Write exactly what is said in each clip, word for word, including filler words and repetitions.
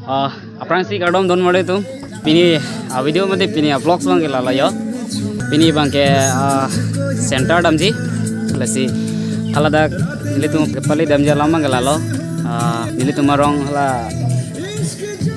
Ah, aphrangsi kardom donmarli atum. Pini, ah, video mate pini, ah, vlogs abangke lalo jo. Pini abangke, ah, center damji. Lasi haladak nelitum kepali damji alam abangke lalo. Ah, nelitum arong hala,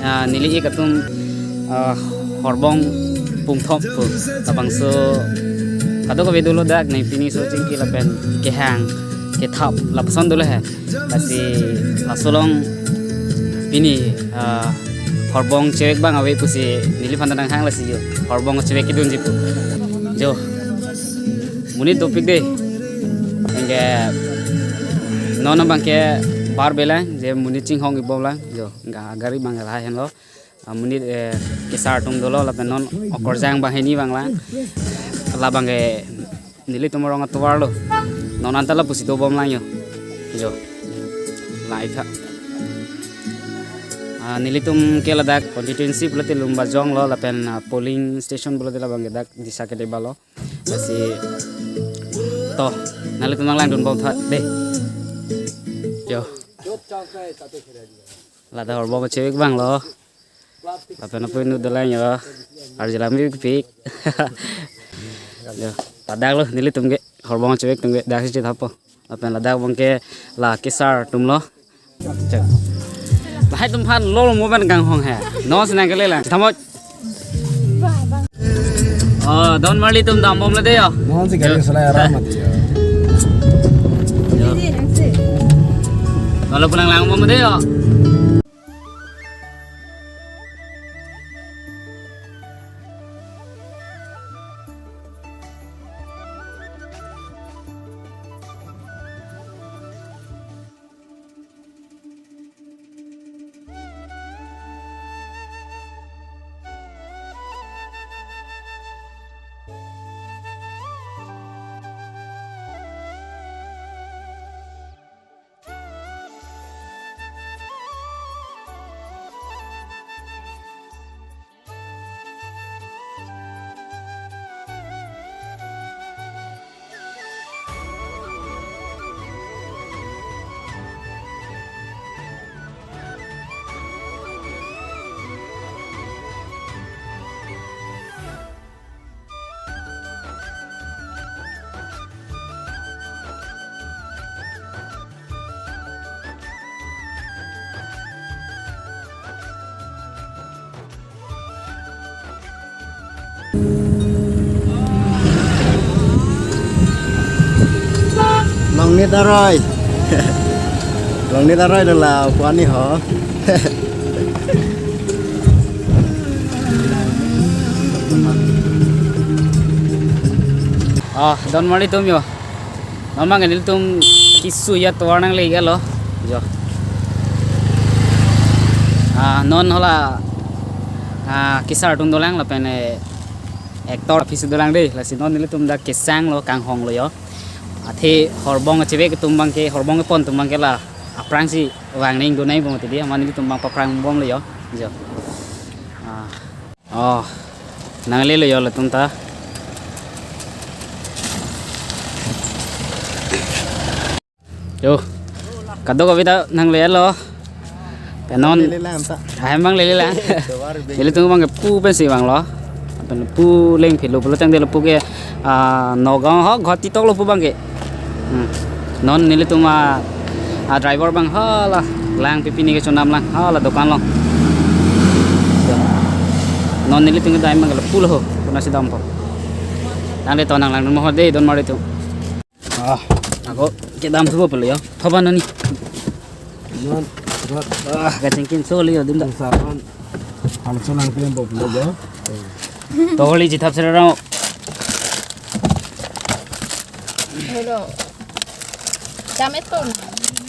ah, neli ik atum, ah, horbong pungthom pu. Labangso kadokave dolo dak ne, pini so chingki lapen kehang kethap lapuson dolo he. Lasi laso along pini, ah, horbong chevek abang ave pusi neliphan ta nanghang, lasi jo horbong chevek kedunji pu. Jo, monit dopik dei. Anke non abangke bar belang, je monit chinghong ibom lang. Jo, ga gari abang lahai henlo. Ah, monit, eh, kesar atum dolo lapen non okorjang banghini abang lang. Labangke nelitum arong atovar lo. Non anta lapusi dobom lang jo. Jo. Lai tha. Ah, nelitum ke ladak constituency pulote Lumbajong lo lapen, ah, polling station pulote labangke dak Disa Kedeba lo. Lasi to nanglitum nanglangdunbom tha dei. Jo. Ladak horbong chevek abang lo. Lapen apui nu dolang jo. Arjulam pik pik. Jo. Ladak lo nelitum ke horbong chevek atum ke dak si chethappo. Lapen ladak abangke la kesar atum lo. Lahai atum aphan lo mo ban kanghong he. Non si nangkele lang. Thamot. Oh, donmarli atum dambomlo dei jo. Non si gari salai aram mati jo. Jo. Kalau pulang langbom dei jo. Longnit aroi. Longnit aroi dola puani ho. Ah, donmarli atum jo. Memang nelitum keso atovar nangle iklo. Jo. Ah, non hala, ah, kesar atum dolang lapen, eh, actor aphi si dolang dei. Lasi non nelitum dak kesang lo, kanghong lo jo. Athe horbong chevek atum abangke, horbong kepon atum abangke la aphrangsi vang nangdun nangbom mati dei. Amat nelitum abang paphrang bomlo jo. Jo. Ah. Oh, nanglelo jo latum ta. Jo, kadokave ta nanglelo. Pen non. Lele lang ta. Ahem abang lele lang. Tovar beng. Nelitum abangke pu pensi vanglo. Pen pu leng philo pulo tangte lapu ke, ah, Nagaon ho Guwahati toklo pu abangke. Hmm. Non nelitum a, a driver abang hala lang pipini kechonam lang hala dokan along. Non nelitum kedam abangke lapulo ho, konatsi dampo. Tangte to nanglangdun mo ho dei donmarli atum. Ah, ako kedam thupo pulo jo. Thoban nani. Non, rot. Ah, kachingki soli jo dim ta. Saban. Hal sonang pin bo pulo jo. To holi chethap serarong. Hello. Dam eton.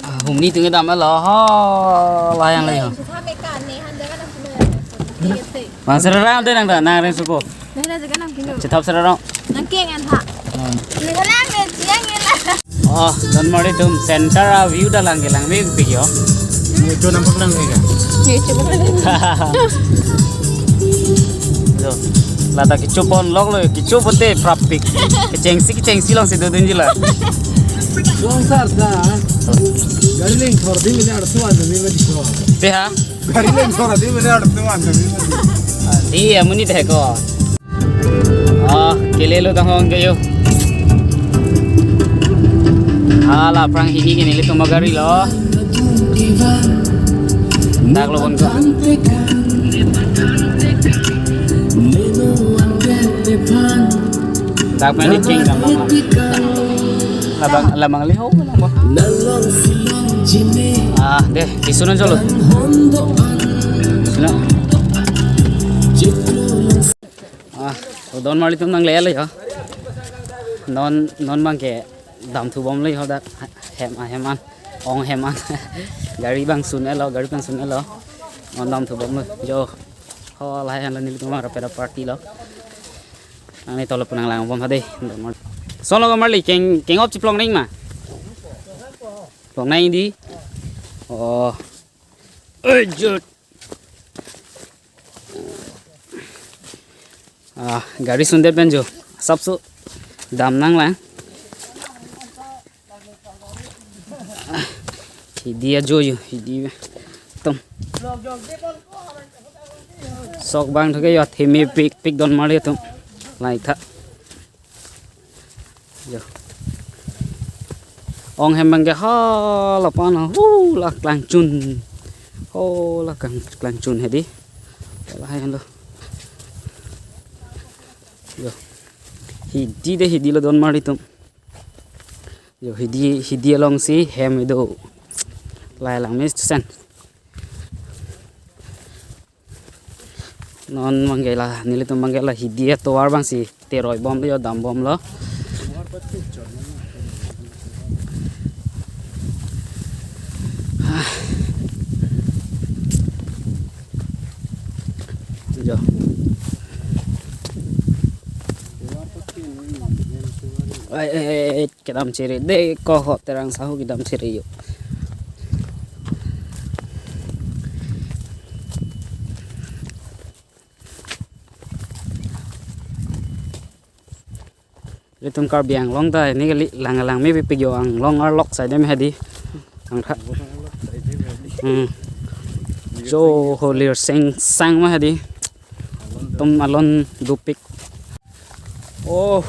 Ah, humni atum kedam lo. Ha, layang layang. Sa me ka ne han jaga nang pin. Bang serarong dei nang ta, nang reng suko. Nang na jaga nang pin. Chethap serarong. Nang keng an ha. Hmm. Ni ka lang ne chiang ni la. Oh, donmarli atum center a view ta langke langme pik jo. Ni chu nampak lang ni ka. Ni chu nampak lang. Jo. Lata kecho pon lok lo, kecho pote prapik. Kechengsi, kechengsi alongsi dodunji la. Long sar ta. Gari lengthor di mene artu anjami mati ko. Te ha? Gari lengthor di mene artu anjami mati. Di amonit he ko. Ah, kelelo tahong kayo. Hala aphrang hini ke nelitum agari lo. Dak lo bon ko. Dak pen king dam mama. Labang, labang liho, labang. Ah, deh, isun aja lo. Sino? Ah, o don marli atum nangle lo ya. Non, non abang ke damthu bomlo ya dak hem, ah, hem an. Ong hem an. Gari abang sun-et lo, gari abang sun-et lo. Non damthu bomlo. Jo. Ho, lahai henlo nelitum abang rapet party lo. Nangli tolo pu nanglang bom hade. Solo marli keng, keng op chiplong nang ma. Plong nang di. Oh. Oi, jut. Ah, gari sundet pen jo. Sapso dam nanglang. Hidi ajo jo, hidi atum. Sok abang thoke jo, thimi pikpik don marli atum. Lai tha. Jo. Ong hem abang ke hala aphan hu la klangchun. Ho la klang, klangchun hedi. Lahai henlo. Jo. Hidi deh, hidi lo don marli atum. Jo, hidi, hidi alongsi hem do. Lahai lang mes sen. Non abang ke la, nelitum abang ke la hidi atovar abangsi teroi bomlo, dam bomlo. Jo. Ai, ai, ai, ai, kedam chere deh, ko ho terang sahu kedam chere yo. Ilitum Karbi Anglong ta hini kali, lang lang me pipik yo, Anglong arlok side me hedi. Angtha. Hmm. Jo holir seng sang ma hedi. Atum alon dopik. Oh.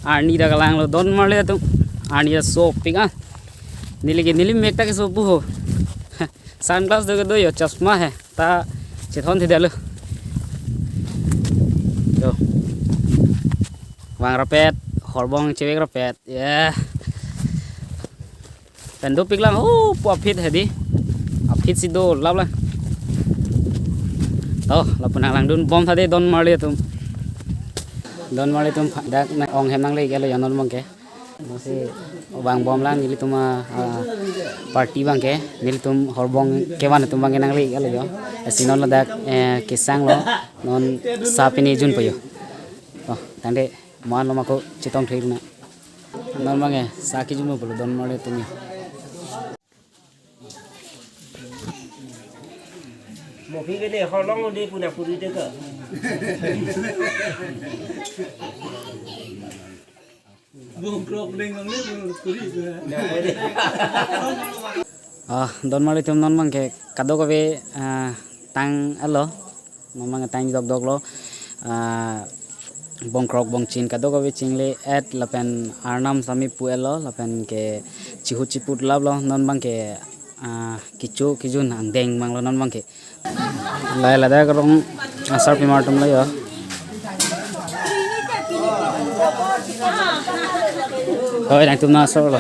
Arni dak langlo don marli atum. Arni ta sopik ah. Neli ke, neli mek ta keso pu ho. Sunglass do kedo yo, chasma he. Ta chethon thedetlo. Yo. Vang rapet, horbong chevek rapet. Ya. Pen dopik lang, oh, pu aphi hedi. Aphi si dolap lang. To, lapu nanglangdun bom tha deh don marli atum. Don marli atum pha-, dak nang ong hem nangle iklo ya non abang ke. Masi vang bom lang nelitum a, a, party abang ke, nelitum horbong kevan atum abang ke nangle iklo ya. Lasi non ladak, eh, kesang lo, non sa pini junpo yo. To, tangte, mo-an lo ma ko chetong thek nang. Non abang ke, sa kejunpo lo don marli atum ya. Mo phi ke ne holong de puna puri de ka. Bongkrok deng nang ne puna puri de. Ah, don marli atum non abang ke kadokave, ah, tang-et lo. Non abang tang dokdok lo, ah, bongkrok bongchin kadokave chingle-et lapen arnam sami pu-et lo lapen ke chihut chiput lap lo non abang ke, ah, kecho kejun angdeng abang lo non abang ke. Lahai ladak arong asarpimar atum lo yo. Hoi, nangtum asor lo.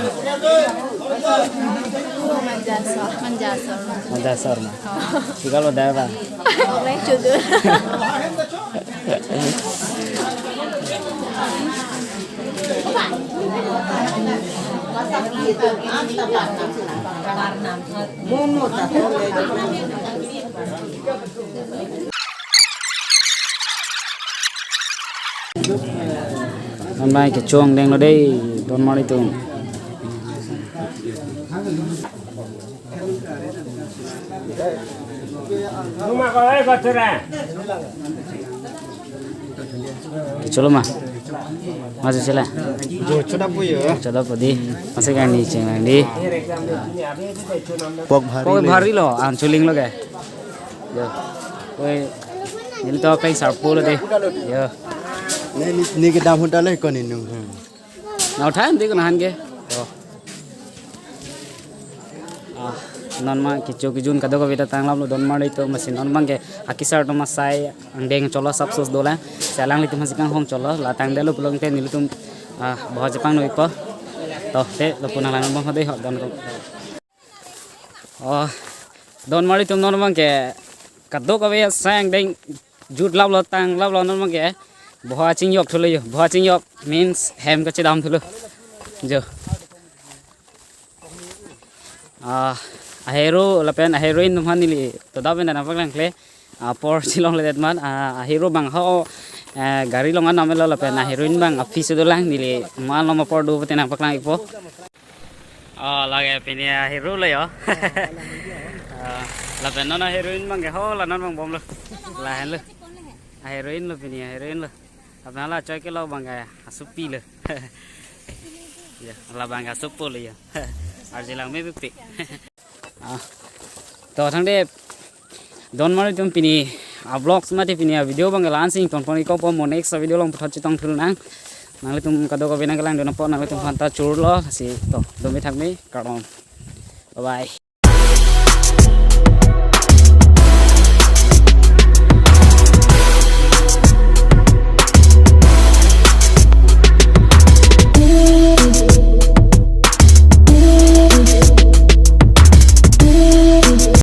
Manja asor, manja asor. Manja asor ma. Oh. Chiklo dai ba. Oke, sudah. Amai kecho angdeng lo dei, don marli atum. Kecho lo ma. Masuk sila. Jo, choda po yo. Choda po di. Masuk kan di, cheng lang di. Pok bhari. Pok le. Bhari lo, ang chuling lo ke. Yo. Oi. Neli to peng sarpo lo de. Yo. Ne, ne, ne kedam hon ta le kon inung. Nau time de ko nahan ke. Yo. Ah, non ma kecho kejun kadokave ta tanglam lo don marli atum, masi non abang ke akesar atum asai angdeng cholo, sapsos dolang. Si alanglitum hasi kanghong cholo, la tangdetlo pulote nelitum, ah, boha chepangno ikpo. To, te lo pu nanglang bom hode ho don ko. Oh, don marli atum non abang ke kadokave asai angdeng jutlaplo, tanglaplo, non abang ke boha chingjok thulo yo. Boha chingjok means hem kachedam thulo. Jo. Ah, ahero lapen aheroine atum aphan neli toda pen nangpaklangkle. Ah, apor chelongledet amat, ah, ahero abang ho, eh, gari along anam lo lapen aheroine abang aphi si dolang, neli mal nom apor do pute nangpaklang ikpo. Oh, lake pini ahero lo yo. Ah, lapen non aheroine abang ke ho la non abang bomlo. Lahenlo. Aheroine lo pini, aheroine lo. Apnala choi ke lo abang ke asopi lo. Ya, la abang ke asopo lo ya. Arjelang me pipi. Ah. To thangte don marli atum pini a-vlogs mate pini a-video abang ke la-an si ingtonpon ikpo, mo next a-video along puthot chetong thulnang. Nanglitum kadokave nangkelangdun apot nanglitum aphanta churlo si to, dome thakme, kardom. Bye bye.